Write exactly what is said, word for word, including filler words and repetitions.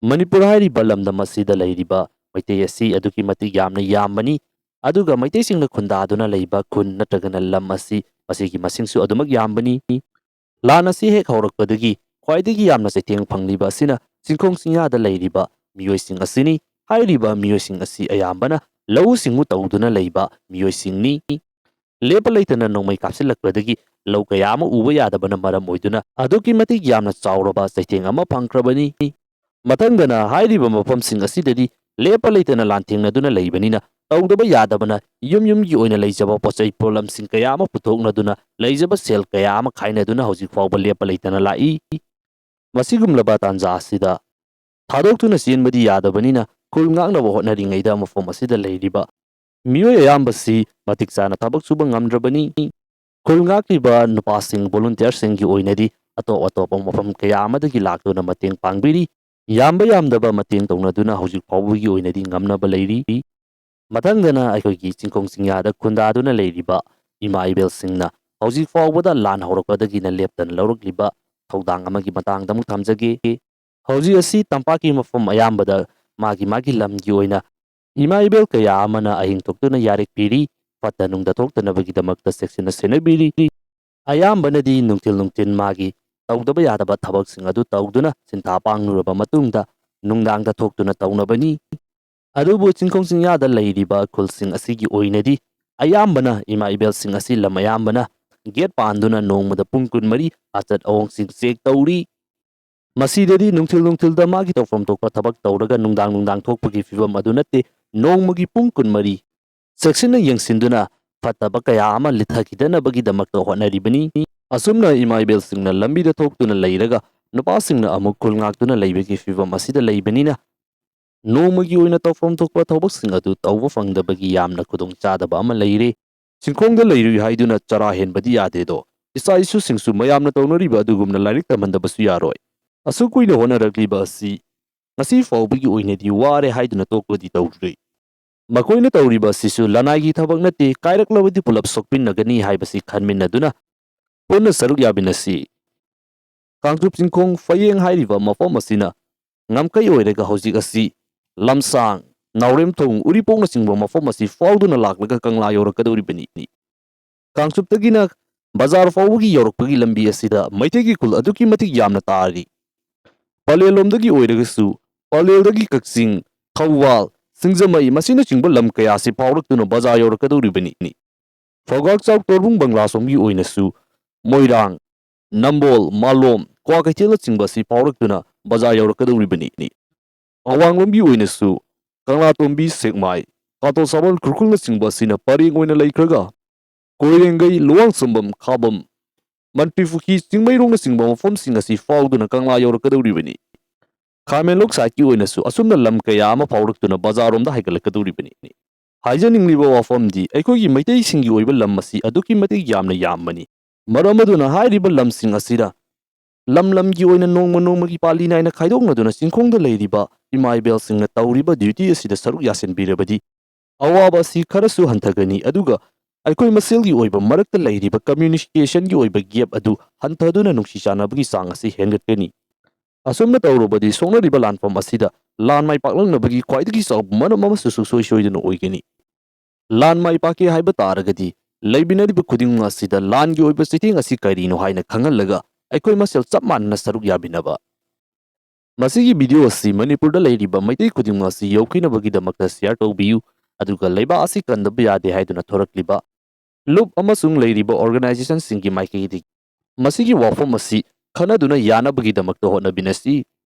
ꯃꯅꯤꯄꯨꯔ ꯍꯥꯏꯔꯤꯕ ꯂꯝꯗꯝ ꯑꯁꯤꯗ ꯂꯩꯔꯤꯕ ꯃꯩꯇꯩ ꯑꯁꯤ ꯑꯗꯨꯛꯀꯤ ꯃꯇꯤꯛ ꯌꯥꯝꯅ ꯌꯥꯝꯕꯅꯤ꯫ ꯑꯗꯨꯒ ꯃꯩꯇꯩꯁꯤꯡꯅ ꯈꯨꯟꯗꯥꯗꯨꯅ ꯂꯩꯕ ꯈꯨꯟ ꯅꯠꯇ꯭ꯔꯒꯅ ꯂꯝ ꯑꯁꯤ, ꯃꯁꯤꯒꯤ ꯃꯁꯤꯡꯁꯨ ꯑꯗꯨꯃꯛ ꯌꯥꯝꯕꯅꯤ꯫ ꯂꯥꯟ ꯑꯁꯤ ꯍꯦꯛ ꯍꯧꯔꯛꯄꯗꯒꯤ ꯈ꯭ꯋꯥꯏꯗꯒꯤ ꯌꯥꯝꯅ ꯆꯩꯊꯦꯡ ꯐꯪꯂꯤꯕ ꯑꯁꯤꯅ ꯆꯤꯡꯈꯣꯡ ꯆꯤꯡꯌꯥꯗ ꯂꯩꯔꯤꯕ ꯃꯤꯑꯣꯏꯁꯤꯡ ꯑꯁꯤꯅꯤ꯫ ꯍꯥꯏꯔꯤꯕ ꯃꯤꯑꯣꯏꯁꯤꯡ ꯑꯁꯤ ꯑꯌꯥꯝꯕꯅ ꯂꯧꯎ ꯁꯤꯡꯎ ꯇꯧꯗꯨꯅ ꯂꯩꯕ ꯃꯤꯑꯣꯏꯁꯤꯡꯅꯤ꯫ ꯂꯦꯞꯄ ꯂꯩꯇꯅ ꯅꯣꯡꯃꯩ ꯀꯥꯞꯁꯤꯜꯂꯛꯄꯗꯒꯤ ꯂꯧ ꯀꯌꯥ ꯑꯃ ꯎꯕ ꯌꯥꯗꯕꯅ ꯃꯔꯝ ꯑꯣꯏꯗꯨꯅ ꯑꯗꯨꯛꯀꯤ ꯃꯇꯤꯛ ꯌꯥꯝꯅ ꯆꯥꯎꯔꯕ ꯆꯩꯊꯦꯡ ꯑꯃ ꯐꯪꯈ꯭ꯔꯕꯅꯤ꯫ ꯃꯊꯪꯗꯅ, ꯍꯥꯏꯔꯤꯕ ꯃꯐꯝꯁꯤꯡ ꯑꯁꯤꯗꯗꯤ ꯂꯦꯞꯄ ꯂꯩꯇꯅ ꯂꯥꯟꯊꯦꯡꯅꯗꯨꯅ ꯂꯩꯕꯅꯤꯅ, ꯇꯧꯗꯕ ꯌꯥꯗꯕꯅ ꯌꯨꯝ ꯌꯨꯝꯒꯤ ꯑꯣꯏꯅ ꯂꯩꯖꯕ ꯄꯣꯠꯆꯩ ꯄꯣꯠꯂꯝꯁꯤꯡ ꯀꯌꯥ ꯑꯃ ꯄꯨꯊꯣꯛꯅꯗꯨꯅ, ꯂꯩꯖꯕ ꯁꯦꯜ ꯀꯌꯥ ꯑꯃ ꯈꯥꯏꯅꯗꯨꯅ ꯍꯧꯖꯤꯛ ꯐꯥꯎꯕ ꯂꯦꯞꯄ ꯂꯩꯇꯅ ꯂꯥꯛꯏ꯫ ꯃꯁꯤꯒꯨꯝꯂꯕ ꯇꯥꯟꯖꯥ ꯑꯁꯤꯗ ꯊꯥꯗꯣꯛꯇꯨꯅ ꯆꯦꯟꯕꯗꯤ ꯌꯥꯗꯕꯅꯤꯅ, ꯈꯨꯜ ꯉꯥꯛꯅꯕ ꯍꯣꯠꯅꯔꯤꯉꯩꯗ ꯃꯐꯝ ꯑꯁꯤꯗ ꯂꯩꯔꯤꯕ ꯃꯤꯑꯣꯏ ꯑꯌꯥꯝꯕꯁꯤ ꯃꯇꯤꯛ ꯆꯥꯅ ꯊꯕꯛ ꯁꯨꯕ ꯉꯝꯗ꯭ꯔꯕꯅꯤ꯫ ꯈꯨꯜ ꯉꯥꯛꯂꯤꯕ ꯅꯨꯄꯥꯁꯤꯡ, ꯚꯣꯂꯨꯟꯇꯤꯌꯔꯁꯤꯡꯒꯤ ꯑꯣꯏꯅꯗꯤ ꯑꯇꯣꯞ ꯑꯇꯣꯞꯄ ꯃꯐꯝ ꯀꯌꯥ ꯑꯃꯗꯒꯤ ꯂꯥꯛꯇꯨꯅ ꯃꯇꯦꯡ ꯄꯥꯡꯕꯤꯔꯤ꯫ ꯌꯥꯝꯕ ꯌꯥꯝꯗꯕ ꯃꯇꯦꯡ ꯇꯧꯅꯗꯨꯅ ꯍꯧꯖꯤꯛ ꯐꯥꯎꯕꯒꯤ ꯑꯣꯏꯅꯗꯤ ꯉꯝꯅꯕ ꯂꯩꯔꯤ꯫ ꯃꯊꯪꯗꯅ ꯑꯩꯈꯣꯏꯒꯤ ꯆꯤꯡꯈꯣꯡ ꯆꯤꯡꯌꯥꯗ ꯈꯨꯟꯗꯥꯗꯨꯅ ꯂꯩꯔꯤꯕ ꯏꯃꯥ ꯏꯕꯦꯜꯁꯤꯡꯅ ꯍꯧꯖꯤꯛ ꯐꯥꯎꯕꯗ ꯂꯥꯟ ꯍꯧꯔꯛꯄꯗꯒꯤꯅ ꯂꯦꯞꯇꯅ ꯂꯧꯔꯛꯂꯤꯕ ꯊꯧꯗꯥꯡ ꯑꯃꯒꯤ ꯃꯇꯥꯡꯗ ꯑꯃꯨꯛ ꯊꯝꯖꯒꯦ꯫ ꯍꯧꯖꯤꯛ ꯑꯁꯤ ꯇꯝꯄꯥꯛꯀꯤ ꯃꯐꯝ ꯑꯌꯥꯝꯕꯗ ꯃꯥꯒꯤ ꯃꯥꯒꯤ ꯂꯝꯒꯤ ꯑꯣꯏꯅ ꯏꯃꯥ ꯏꯕꯦꯜ ꯀꯌꯥ ꯑꯃꯅ ꯑꯍꯤꯡ ꯊꯣꯛꯇꯨꯅ ꯌꯥꯔꯦꯛ ꯄꯤꯔꯤ, ꯐꯠꯇ ꯅꯨꯡꯗ ꯊꯣꯛꯇꯅꯕꯒꯤꯗꯃꯛꯇ ꯆꯦꯛꯁꯤꯟꯅ ꯁꯦꯟꯅꯕꯤꯔꯤ꯫ ꯑꯌꯥꯝꯕꯅꯗꯤ ꯅꯨꯡꯊꯤꯜ ꯅꯨꯡꯊꯤꯜ ꯃꯥꯒꯤ ꯇꯧꯗꯕ ꯌꯥꯗꯕ ꯊꯕꯛꯁꯤꯡ ꯑꯗꯨ ꯇꯧꯗꯨꯅ ꯁꯤꯟꯊꯥ ꯄꯥꯡꯂꯨꯔꯕ ꯃꯇꯨꯡꯗ ꯅꯨꯡꯗꯥꯡꯗ ꯊꯣꯛꯇꯨꯅ ꯇꯧꯅꯕꯅꯤ꯫ ꯑꯗꯨꯕꯨ ꯆꯤꯡꯈꯣꯡ ꯆꯤꯡꯌꯥꯗ ꯂꯩꯔꯤꯕ ꯈꯨꯜꯁꯤꯡ ꯑꯁꯤꯒꯤ ꯑꯣꯏꯅꯗꯤ ꯑꯌꯥꯝꯕꯅ ꯏꯃꯥ ꯏꯕꯦꯜꯁꯤꯡ ꯑꯁꯤ ꯂꯝ ꯑꯌꯥꯝꯕꯅ ꯒꯦꯠ ꯄꯥꯟꯗꯨꯅ ꯅꯣꯡꯃꯗ ꯄꯨꯡ ꯀꯨꯟꯃꯔꯤ ꯑꯆꯠ ꯑꯋꯣꯡꯁꯤꯡ ꯆꯦꯛ ꯇꯧꯔꯤ꯫ ꯃꯁꯤꯗꯗꯤ ꯅꯨꯡꯊꯤꯜ ꯅꯨꯡꯊꯤꯜꯗ ꯃꯥꯒꯤ ꯇꯧꯐꯝ ꯊꯣꯛꯄ ꯊꯕꯛ ꯇꯧꯔꯒ ꯅꯨꯡꯗꯥꯡ ꯅꯨꯡꯗꯥꯡ ꯊꯣꯛꯄꯒꯤ ꯐꯤꯕꯝ ꯑꯗꯨ ꯅꯠꯇꯦ, ꯅꯣꯡꯃꯒꯤ ꯄꯨꯡ ꯀꯨꯟꯃꯔꯤ ꯆꯦꯛꯁꯤꯟꯅ ꯌꯦꯡꯁꯤꯟꯗꯨꯅ ꯐꯠꯇꯕ ꯀꯌꯥ ꯑꯃ ꯂꯤꯊꯈꯤꯗꯅꯕꯒꯤꯗꯃꯛꯇ ꯍꯣꯠꯅꯔꯤꯕꯅꯤ꯫ ꯑꯁꯨꯝꯅ ꯏꯃꯥ ꯏꯕꯦꯜꯁꯤꯡꯅ ꯂꯝꯕꯤꯗ ꯊꯣꯛꯇꯨꯅ ꯂꯩꯔꯒ ꯅꯨꯄꯥꯁꯤꯡꯅ ꯑꯃꯨꯛ ꯈꯨꯜ ꯉꯥꯛꯇꯨꯅ ꯂꯩꯕꯒꯤ ꯐꯤꯕꯝ ꯑꯁꯤꯗ ꯂꯩꯕꯅꯤꯅ, ꯅꯣꯡꯃꯒꯤ ꯑꯣꯏꯅ ꯇꯧꯐꯝ ꯊꯣꯛꯄ ꯊꯕꯛꯁꯤꯡ ꯑꯗꯨ ꯇꯧꯕ ꯐꯪꯗꯕꯒꯤ ꯌꯥꯝꯅ ꯈꯨꯗꯣꯡꯆꯥꯗꯕ ꯑꯃ ꯂꯩꯔꯦ꯫ ꯆꯤꯡꯈꯣꯡꯗ ꯂꯩꯔꯨꯏ ꯍꯥꯏꯗꯨꯅ ꯆꯔꯥ ꯍꯦꯟꯕꯗꯤ ꯌꯥꯗꯦꯗꯣ꯫ ꯏꯆꯥ ꯏꯁꯨꯁꯤꯡꯁꯨ ꯃꯌꯥꯝꯅ ꯇꯧꯅꯔꯤꯕ ꯑꯗꯨꯒꯨꯝꯅ ꯂꯥꯏꯔꯤꯛ ꯇꯝꯍꯟꯗꯕꯁꯨ ꯌꯥꯔꯣꯏ꯫ ꯑꯁꯨꯛ ꯀꯨꯏꯅ ꯍꯣꯠꯅꯔꯛꯂꯤꯕ ꯑꯁꯤ ꯉꯁꯤ ꯐꯥꯎꯕꯒꯤ ꯑꯣꯏꯅꯗꯤ ꯋꯥꯔꯦ ꯍꯥꯏꯗꯨꯅ ꯇꯣꯛꯄꯗꯤ ꯇꯧꯗ꯭ꯔꯤ꯫ ꯃꯈꯣꯏꯅ ꯇꯧꯔꯤꯕ ꯑꯁꯤꯁꯨ ꯂꯅꯥꯏꯒꯤ ꯊꯕꯛ ꯅꯠꯇꯦ, ꯀꯥꯏꯔꯛꯂꯕꯗꯤ ꯄꯨꯂꯞ ꯁꯣꯛꯄꯤꯟꯅꯒꯅꯤ ꯍꯥꯏꯕꯁꯤ ꯈꯟꯃꯤꯟꯅꯗꯨꯅ ꯄꯨꯟꯅ ꯁꯔꯨꯛ ꯌꯥꯃꯤꯟꯅꯁꯤ꯫ ꯀꯥꯡꯆꯨꯞ ꯆꯤꯡꯈꯣꯡ ꯐꯌꯦꯡ ꯍꯥꯏꯔꯤꯕ ꯃꯐꯝ ꯑꯁꯤꯅ ꯉꯝꯈꯩ ꯑꯣꯏꯔꯒ ꯍꯧꯖꯤꯛ ꯑꯁꯤ ꯂꯝꯁꯥꯡ, ꯅꯥꯎꯔꯦꯝꯊꯣꯡ, ꯎꯔꯤꯄꯣꯛꯅꯆꯤꯡꯕ ꯃꯐꯝ ꯑꯁꯤ ꯐꯥꯎꯗꯨꯅ ꯂꯥꯛꯂꯒ ꯀꯪꯂꯥ ꯌꯧꯔꯛꯀꯗꯧꯔꯤꯕꯅꯤ꯫ ꯀꯥꯡꯆꯨꯞꯇꯒꯤꯅ ꯕꯖꯥꯔ ꯐꯥꯎꯕꯒꯤ ꯌꯧꯔꯛꯄꯒꯤ ꯂꯝꯕꯤ ꯑꯁꯤꯗ ꯃꯩꯇꯩꯒꯤ ꯈꯨꯜ ꯑꯗꯨꯛꯀꯤ ꯃꯇꯤꯛ ꯌꯥꯝꯅ ꯇꯥꯔꯤ꯫ ꯄꯂꯦꯜꯂꯣꯝꯗꯒꯤ ꯑꯣꯏꯔꯒꯁꯨ, ꯄꯂꯦꯜꯗꯒꯤ ꯀꯛꯆꯤꯡ, ꯊꯧꯕꯥꯜ, ꯁꯤꯡꯖꯃꯩ, ꯃꯁꯤꯅꯆꯤꯡꯕ ꯂꯝ ꯀꯌꯥ ꯑꯁꯤ ꯐꯥꯎꯔꯛꯇꯨꯅ ꯕꯖꯥꯔ ꯌꯧꯔꯛꯀꯗꯧꯔꯤꯕꯅꯤ꯫ ꯐꯧꯒꯥꯛꯆꯥꯎ ꯇꯣꯔꯕꯨꯡ ꯕꯪꯒ꯭ꯂꯥꯁꯣꯝꯒꯤ ꯑꯣꯏꯅꯁꯨ ꯃꯣꯏꯔꯥꯡ, ꯅꯝꯕꯣꯜ, ꯃꯥꯂꯣꯝ, ꯀ꯭ꯋꯥꯀꯩꯊꯦꯜꯅꯆꯤꯡꯕ ꯑꯁꯤ ꯐꯥꯎꯔꯛꯇꯨꯅ ꯕꯖꯥꯔ ꯌꯧꯔꯛꯀꯗꯧꯔꯤꯕꯅꯤ꯫ ꯑꯋꯥꯡꯂꯣꯝꯒꯤ ꯑꯣꯏꯅꯁꯨ ꯀꯪꯂꯥꯇꯣꯝꯕꯤ, ꯁꯦꯛꯃꯥꯏ, ꯀꯥꯇꯣ ꯁꯥꯕꯜ, ꯈꯨꯔꯈꯨꯜꯅꯆꯤꯡꯕ ꯑꯁꯤꯅ ꯄꯔꯦꯡ ꯑꯣꯏꯅ ꯂꯩꯈ꯭ꯔꯒ, ꯀꯣꯏꯔꯦꯡꯒꯩ, ꯂꯨꯋꯥꯡꯁꯝꯕꯝ, ꯈꯥꯕꯝ, ꯃꯟꯇ꯭ꯔꯤ ꯄꯨꯈ꯭ꯔꯤ, ꯆꯤꯡꯃꯩꯔꯣꯡꯅꯆꯤꯡꯕ ꯃꯐꯝꯁꯤꯡ ꯑꯁꯤ ꯐꯥꯎꯗꯨꯅ ꯀꯪꯂꯥ ꯌꯧꯔꯛꯀꯗꯧꯔꯤꯕꯅꯤ꯫ ꯈꯥꯃꯦꯟꯂꯣꯛ ꯁꯥꯏꯠꯀꯤ ꯑꯣꯏꯅꯁꯨ ꯑꯁꯨꯝꯅ ꯂꯝ ꯀꯌꯥ ꯑꯃ ꯐꯥꯎꯔꯛꯇꯨꯅ ꯕꯖꯥꯔꯔꯣꯝꯗ ꯍꯥꯏꯒꯠꯂꯛꯀꯗꯧꯔꯤꯕꯅꯤ꯫ ꯍꯥꯏꯖꯅꯤꯡꯂꯤꯕ ꯋꯥꯐꯝꯗꯤ, ꯑꯩꯈꯣꯏꯒꯤ ꯃꯩꯇꯩꯁꯤꯡꯒꯤ ꯑꯣꯏꯕ ꯂꯝ ꯑꯁꯤ ꯑꯗꯨꯛꯀꯤ ꯃꯇꯤꯛ ꯌꯥꯝꯅ ꯌꯥꯝꯕꯅꯤ꯫ ꯃꯔꯝ ꯑꯗꯨꯅ ꯍꯥꯏꯔꯤꯕ ꯂꯝꯁꯤꯡ ꯑꯁꯤꯗ ꯂꯝ ꯂꯝꯒꯤ ꯑꯣꯏꯅ ꯅꯣꯡꯃ ꯅꯣꯡꯃꯒꯤ ꯄꯥꯜꯂꯤ ꯅꯥꯏꯅ ꯈꯥꯏꯗꯣꯛꯅꯗꯨꯅ ꯆꯤꯡꯈꯣꯡꯗ ꯂꯩꯔꯤꯕ ꯏꯃꯥ ꯏꯕꯦꯜꯁꯤꯡꯅ ꯇꯧꯔꯤꯕ ꯗ꯭ꯌꯨꯇꯤ ꯑꯁꯤꯗ ꯁꯔꯨꯛ ꯌꯥꯁꯤꯟꯕꯤꯔꯕꯗꯤ, ꯑꯋꯥꯕ ꯑꯁꯤ ꯈꯔꯁꯨ ꯍꯟꯊꯒꯅꯤ, ꯑꯗꯨꯒ ꯑꯩꯈꯣꯏ ꯃꯁꯦꯜꯒꯤ ꯑꯣꯏꯕ ꯃꯔꯛꯇ ꯂꯩꯔꯤꯕ ꯀꯝꯃ꯭ꯌꯨꯅꯤꯀꯦꯁꯟꯒꯤ ꯑꯣꯏꯕ ꯒꯦꯞ ꯑꯗꯨ ꯍꯟꯊꯗꯨꯅ ꯅꯨꯡꯁꯤ ꯆꯥꯟꯅꯕꯒꯤ ꯆꯥꯡ ꯑꯁꯤ ꯍꯦꯟꯒꯠꯀꯅꯤ꯫ ꯑꯁꯨꯝꯅ ꯇꯧꯔꯕꯗꯤ ꯁꯣꯛꯅꯔꯤꯕ ꯂꯥꯟꯐꯝ ꯑꯁꯤꯗ ꯂꯥꯟ ꯃꯥꯏ ꯄꯥꯛꯂꯛꯅꯕꯒꯤ ꯈ꯭ꯋꯥꯏꯗꯒꯤ ꯆꯥꯎꯕ ꯃꯔꯝ ꯑꯃꯁꯨ ꯁꯨꯡꯁꯣꯏ ꯁꯣꯏꯗꯅ ꯑꯣꯏꯒꯅꯤ꯫ ꯂꯥꯟ ꯃꯥꯏ ꯄꯥꯛꯀꯦ ꯍꯥꯏꯕ ꯇꯥꯔꯒꯗꯤ ꯂꯩꯃꯤꯟꯅꯔꯤꯕ ꯈꯨꯗꯤꯡꯃꯛ ꯑꯁꯤꯗ ꯂꯥꯟꯒꯤ ꯑꯣꯏꯕ ꯆꯩꯊꯦꯡ ꯑꯁꯤ ꯀꯔꯤꯅꯣ ꯍꯥꯏꯅ ꯈꯪꯍꯜꯂꯒ ꯑꯩꯈꯣꯏ ꯃꯁꯦꯜ ꯆꯞ ꯃꯥꯟꯅꯅ ꯁꯔꯨꯛ ꯌꯥꯃꯤꯟꯅꯕ꯫ ꯃꯁꯤꯒꯤ ꯚꯤꯗꯤꯑꯣ ꯑꯁꯤ ꯃꯅꯤꯄꯨꯔꯗ ꯂꯩꯔꯤꯕ ꯃꯩꯇꯩ ꯈꯨꯗꯤꯡꯃꯛ ꯑꯁꯤ ꯌꯧꯈꯤꯅꯕꯒꯤꯗꯃꯛꯇ ꯁꯤꯌꯔ ꯇꯧꯕꯤꯌꯨ, ꯑꯗꯨꯒ ꯂꯩꯕꯥꯛ ꯑꯁꯤ ꯀꯟꯗꯕ ꯌꯥꯗꯦ ꯍꯥꯏꯗꯨꯅ ꯊꯣꯔꯛꯂꯤꯕ ꯂꯨꯞ ꯑꯃꯁꯨꯡ ꯂꯩꯔꯤꯕ ꯑꯣꯔꯒꯅꯥꯏꯖꯦꯁꯟꯁꯤꯡꯒꯤ ꯃꯥꯏꯀꯩꯗꯒꯤ ꯃꯁꯤꯒꯤ ꯋꯥꯐꯝ ꯑꯁꯤ ꯈꯟꯅꯗꯨꯅ ꯌꯥꯅꯕꯒꯤꯗꯃꯛꯇ ꯍꯣꯠꯅꯃꯤꯟꯅꯁꯤ꯫